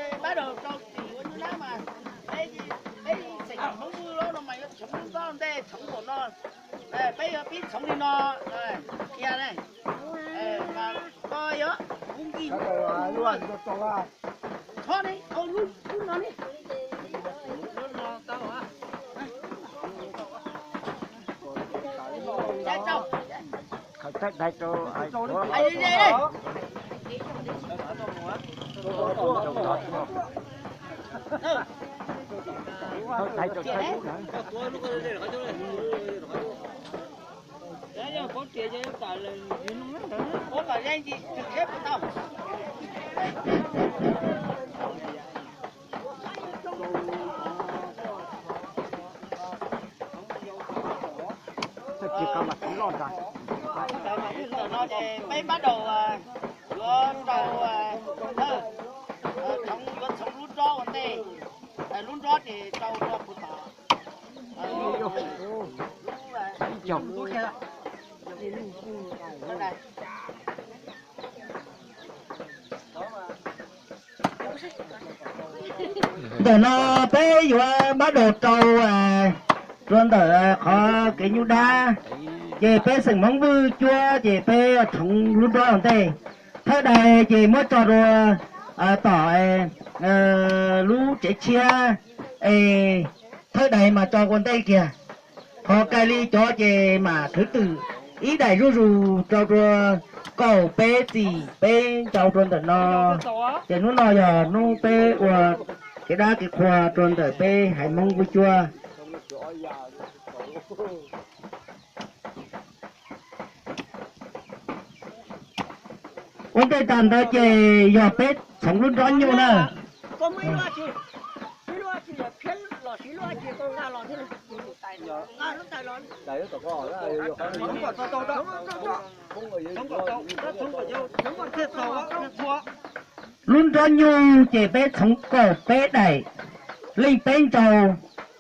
Pab rau rau tim ua nyuj nab mas, peb, peb xeem Hmoob Vwj Lob no mas yuav txhoov lub nrob ntej txhoov npaum no, peb yuav pib txhoov li no, qhia ne, mas koj yuav kuv nkig, txhob ne, lub, lub no ne. Ntawm no ces peb pab daus yuav rau, txhoov, yuav txhoov lub nrob ua ntej, lub nrob ces rau rau puag tom. Ntawm no peb yuav pab daus rau, rau ntawm qhov kev nyuj dab, ces peb xeem Hmoob Vwj Cuab ces peb txhoov lub nrob ua ntej. Thawj dais ces muab tso rau tom lub tsev tshiab, es thawj dais mas tso ua ntej kiag. Qhov kais li cov ces mam khwv twm ib daim zuj zus rau rau kaum peb txim peb ntsau rau ntawm no. Ces hnub no yog hnub peb ua kev dab kev qhua rau ntawm peb haiv Hmoob Vwj Cuab. Ua ntej tas ntawd ces yog peb txhoov lub nrob nyuj na. Lub nrob nyuj ces peb txhoov kaum peb daim, leej peb ntsau,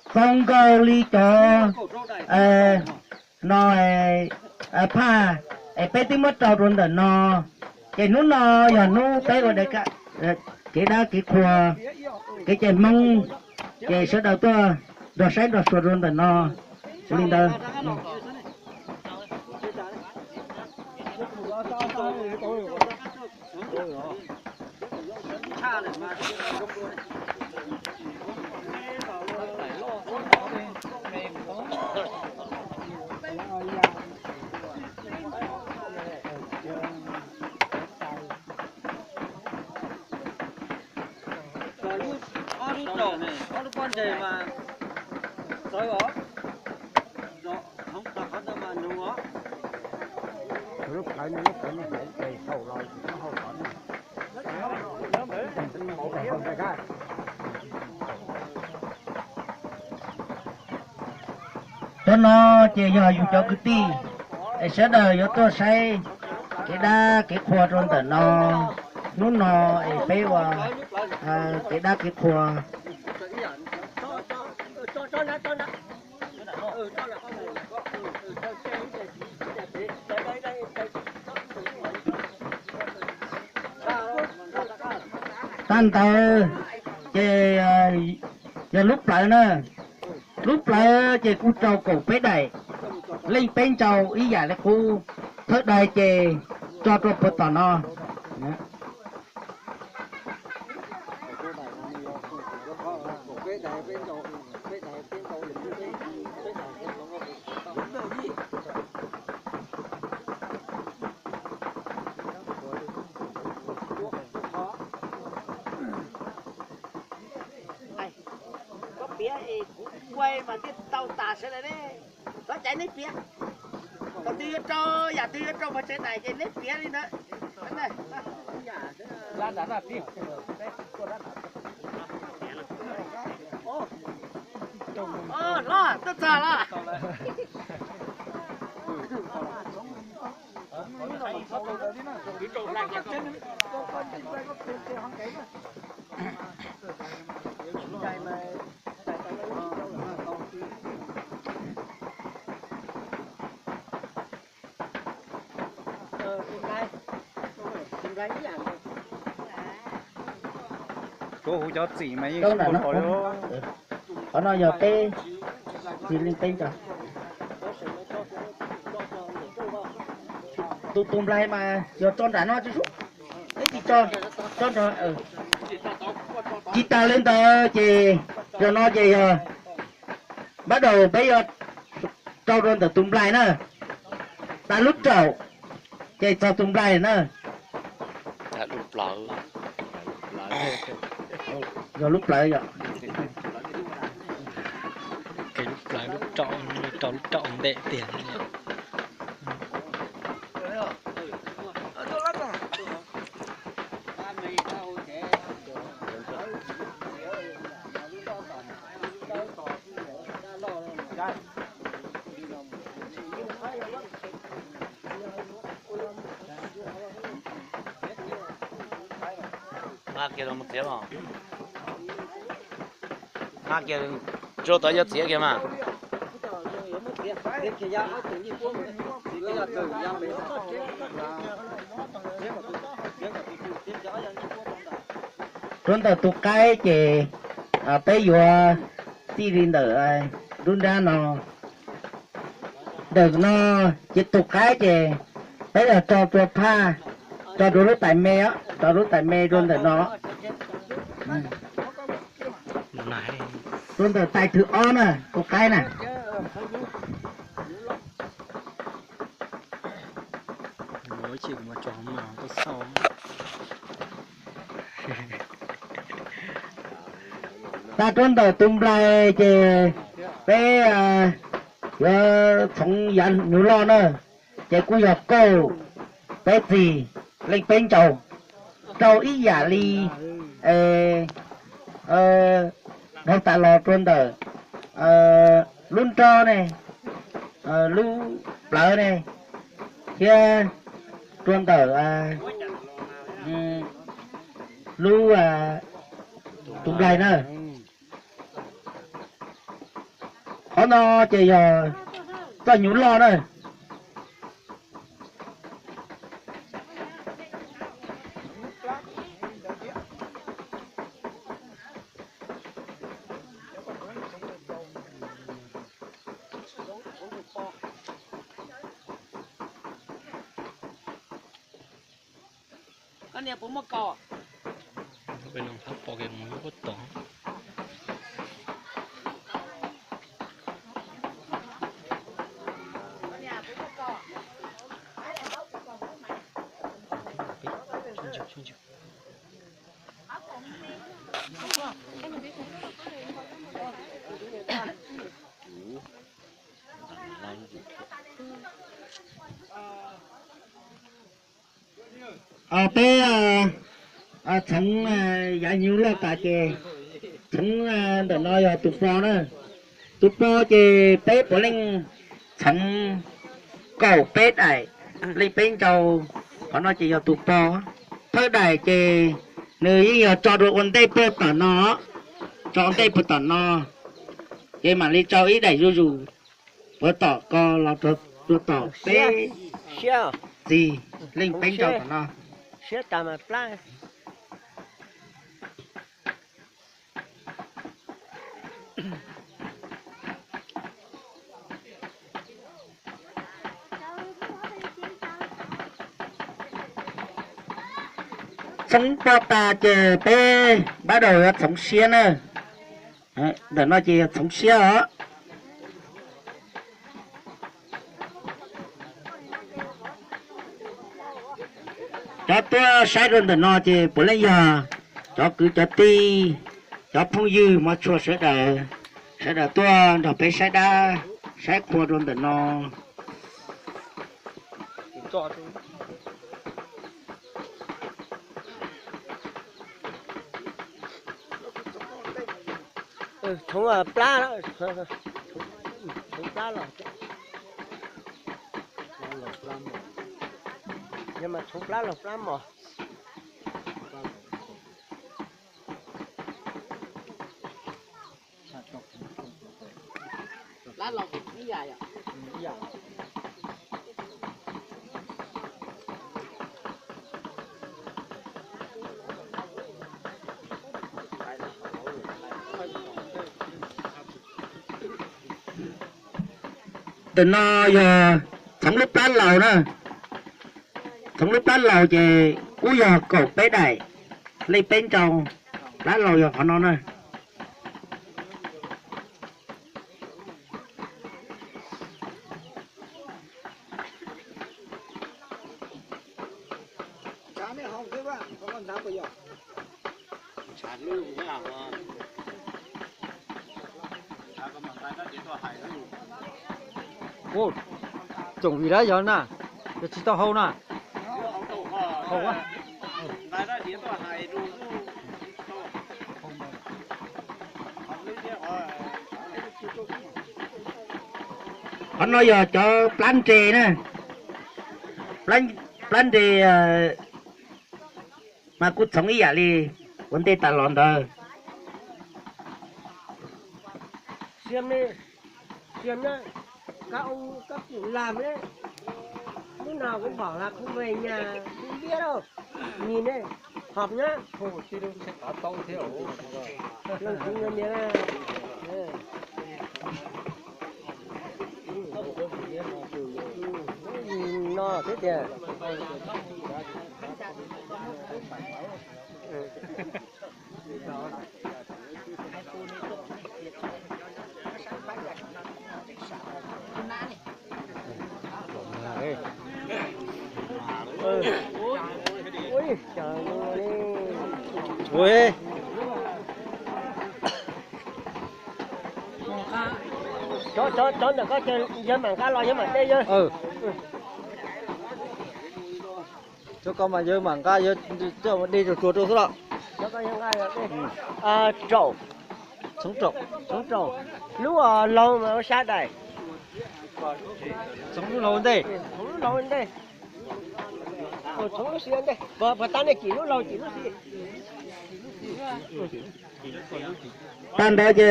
txaus nkaus li cov no phaj es peb twb muab rau rau ntawm no. Ces hnub no yog hnub peb ua kev dab kev qhua, kev cai Hmoob, ces sawv daws tuaj nrog saib nrog xyuas rau ntawm no li ntawd. Ob lub raum, ob lub pob ntseg mas txawv os. Hov qhov ntawd mas nug os. Lub plawv no, lub plawv no hauv, hauv los hauv qhov no. Cov no ces yog yus cov kwv tij es sawv daws yuav tuaj saib kev dab kev qhua rau ntawm no. Hnub no es peb ua kev dab kev qhua. Tag ntawd ces yog lub plawv na. Lub plawv ces kuj rau kaum peb daim, leej peb ntsau ib yam li qub. Thawj daim ces tso rau puag tom no. Koj piav es kuv kuaj mas thiaj tau tas sawv daws ne. Txhob caiv neb piav. Thaum twg yuav rau, yam twg yuav rau pov tseg daim ces neb piav li ntawd. Hlob, tuaj txog los? Koj hu cov txim mas yeej tsis muaj qhov no yog peb txim leej peb ncaus. Tus tus nplaig mas yog tso nram no tsis sub, peb tsis tso, tso nrog. Tsis tas li ntawd ces yog no ces yog npab daus peb yuav rau rau ntawm tus nplaig na, tas lub raum ces txog tus nplaig na. Yog lub plawv yom. Lub plawv, lub raum, rau lub raum ntev tiag. Nqa kiag los mus txiav los. Nqa kiag, rau tod yuav txiav kiag mas. Rau ntawm tus qaib ces peb yuav txij li ntawm lub nrab no. Ntawm no ces tus qaib ces peb yog tso rua phaj, tso rau lub tais me, tso lub tais me rau ntawm no. Rau ntawm tais thwv ob na, tus qaib na. Tas rau ntawm tus nplaig ces peb yuav txhoov yav nyuv loj na, ces kuj yog kauj peb txis leej peb ncaus, rau ib yam li dhau tas los rau ntawm lub nrob ne, lub plawv ne, thiab rau ntawm lub tus nplaig na. Qhov no ces yog txoj nyuv loj na. Peb txhoov yav nyuv loj tas ces txhoov ntawm no yog tus po na. Tus po ces peb puav leej txhoov kaum peb daim, leej peb ncaus, qhov no ces yog tus po. Thawj daim ces nws yeej yog tso rau ua ntej puag tom no, tso ua ntej puag tom no, ces mam li tso ib daim zuj zus puag tom ko los rau tom peb txis leej peb ncaus tom no. Txhoov po tas ces peb npab daus yuav txhoov siab na. Ntawm no ces yog txhoov siab os. Cov tuaj saib rau ntawm no ces puav leej yog cov kwv cov tij, cov phooj ywg mov tshua sawv daws, sawv daws tuaj nrog peb saib dab saib qhua rau ntawm no. Txhoov plab, txhoov plab los, yog mas txhoov plab los plab mos. Ntawm no yog txhoov lub plab laus na. Txhoov lub plab laus ces kuj yog kaum peb daim, lej peb nrau. Plab laus yog qhov no na. Tsoom vim dab yog na, yog tsis tau hau na. Qhov no yog cov plab nres na. Plab nres mas kuj txhoov ib yam li ua ntej tas los ntawd. Siam na, siam na, các ông, các cụ làm đấy. Lúc nào cũng bảo là không về nhà, không biết đâu. Nhìn đây, họp nhá. Lưng cúng lên nhá. Ừ. Ừ, no thế kìa. Ừ. Ui, cov, cov, cov ntawm ko yawg mam nqa los yawg mam de yawg. Cov ko mas yawg mam nqa, yawg coj mus de tsuag tsuag rau xwb los. Raum, txhoov raum, lub laug mas ua xya daim. Txhoov lub laug ua ntej. Txhoov lub laug ua ntej. Txhoov lub xis ua ntej. Puas tau nej cim lub laug cim lub xis? Tag ntawd ces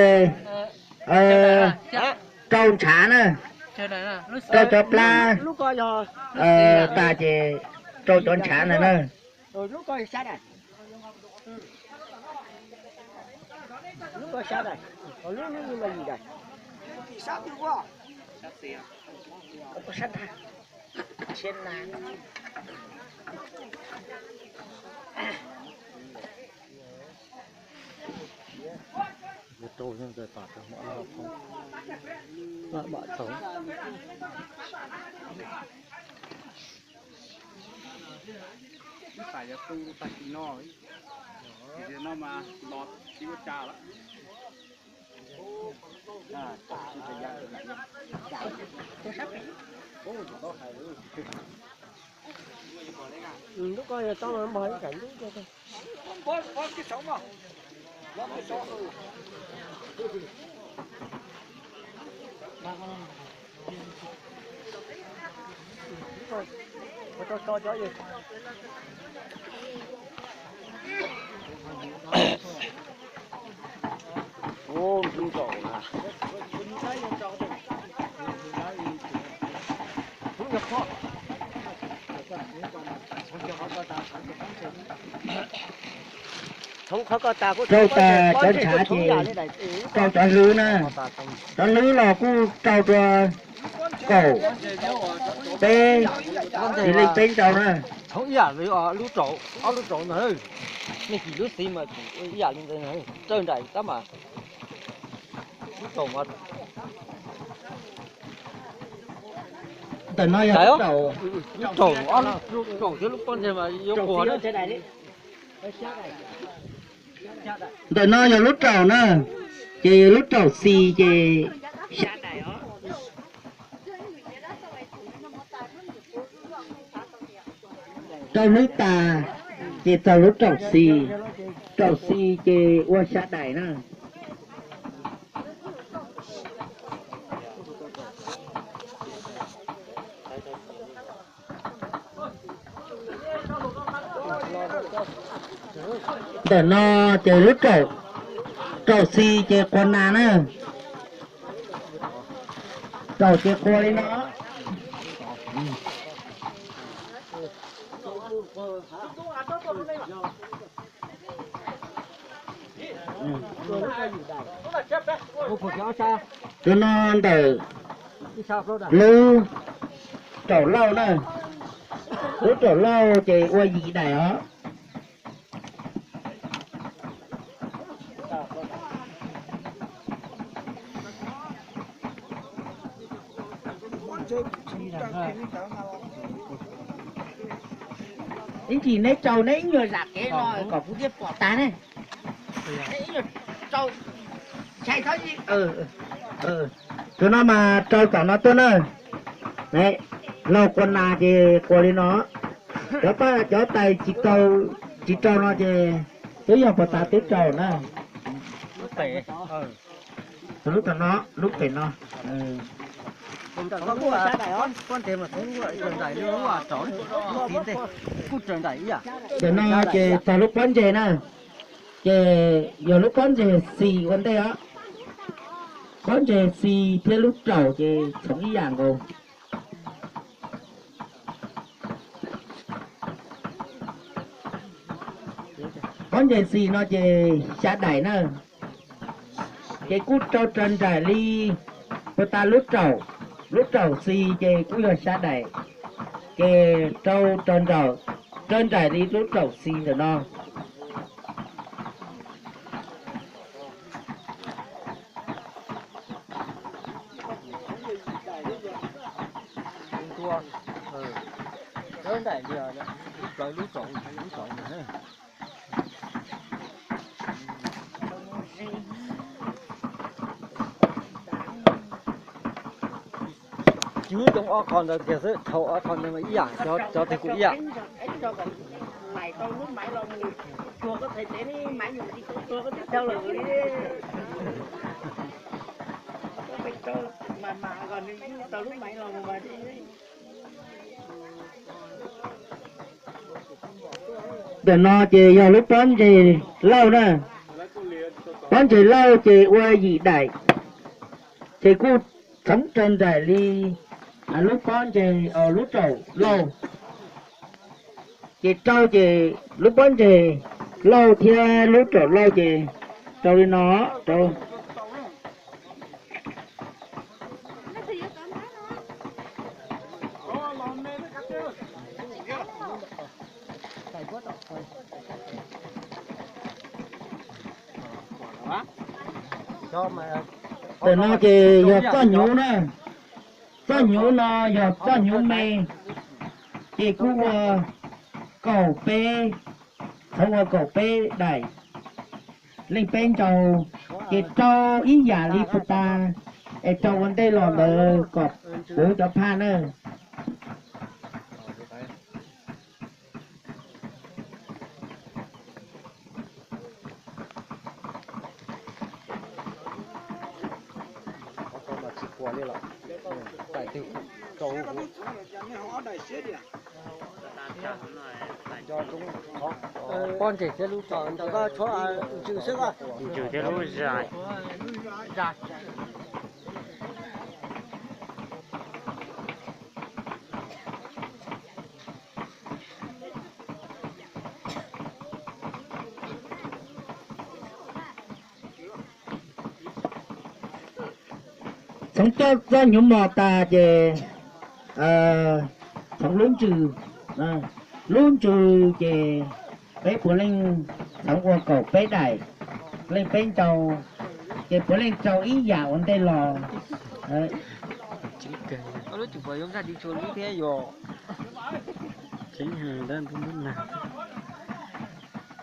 rau ntshav na, rau cov plab tas ces rau cov ntshav ntawd na. Lub ko yog tau npog ib tsam ntub. Rau tas cov ntshav ces rau cov hlwb na, cov hlwb los kuj rau rua kaum peb, tsis leej peb nrau na. Txhoov ib yam li lub raum, ob lub raum ntawd, nej cim lub xis mas ib yam li ntawd, tsawg nraim tab mas lub raum mas. Ntawm no yog lub raum, lub raum, lub raum thiab lub pob ntseg mas yuav qhuas na. Ntawm no yog lub raum na, ces lub raum xis ces xya daim os. Rau hlwb tas ces txog lub raum xis, raum xis ces ua xya daim na. Ntawm no ces lub raum, raum xis ces qhuas nas na. Raum ces qhuas li no. Tus no ntawm Lub raum lauj na, lub raum lauj ces ua yim daim os. Ib ntsis neb rau neb ib nyuag zam kev no kom kuv thiaj pom tag ne. Neb ib nyuag rau, ntshai txhob, tus no mas rau tom no tuaj na. Laug qua nas ces qua li no. Cov paj cov tais tsis rau, tsis rau no ces twb yog puas tas twb rau na. Lub tom no, lub pem no. Ntawm no ces txog lub pob ntseg na, ces yog lub pob ntseg xis ua ntej os. Pob ntseg xis thiab lub raum ces txhoov ib yam nkaus. Pob ntseg xis no ces xya daim na, ces kuj rau raws nraim li puas tas lub raum, lub raum xis ces kuj yog xya daim, ces rau raws nraim, raws nraim li lub raum xis ntawm no. Cwb zoo ob qho ntawd kiag xwb, dhau ob qho ntawd mas ib yam, cov twg kuj ib yam. Ntawm no ces yog lub pob ntseg lauj na. Pob ntseg lauj ces ua yim daim, ces kuj txhoov raws nraim li lub pob ntseg, lub raum lauj. Ces rau ces lub pob ntseg lauj thiab lub raum lauj ces rau li no, rau. Ntawm no ces yog txoj hnyuv na. Txoj hnyuv no yog txoj hnyuv me, ces kuj ua kaum peb, txhoov ua kaum peb daim, leej peb ntsau, ces rau ib yam li puag ta, es rau ua ntej los ntawd kom puv cov phaj na. Pob ntseg thiab lub tswm xwb, ntsws thiab lub zais. Txhoov txoj hnyuv mos tas ces txhoov lub ntsws. Lub ntsws ces peb puav leej txhoov ua kaum peb daim, leej peb ntsau, ces puav leej rau ib yam ua ntej los.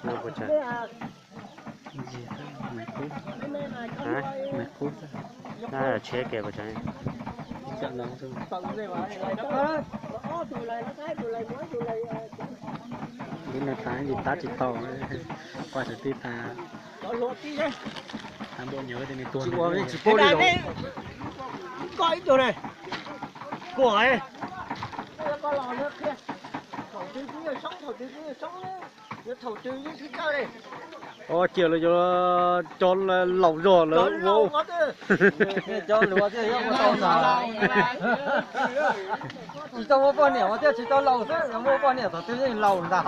Lub no tas ib tab tsis tau, poj xav tib tas. Tsis ua tsis pub li. Koj ib tug ne, kuam. Thaum twg kuj yog soob, thaum twg kuj yog soob, yuav thaum twg yeej tsis txawj li. Os, cia lawv cov, cov laus zog lawv ua. Cov luav thiaj yuav ua tau ntag. Tsis tau muaj poj niam mas thiaj tsis tau laus xwb, yog muaj poj niam thaum twg yeej laus ntag.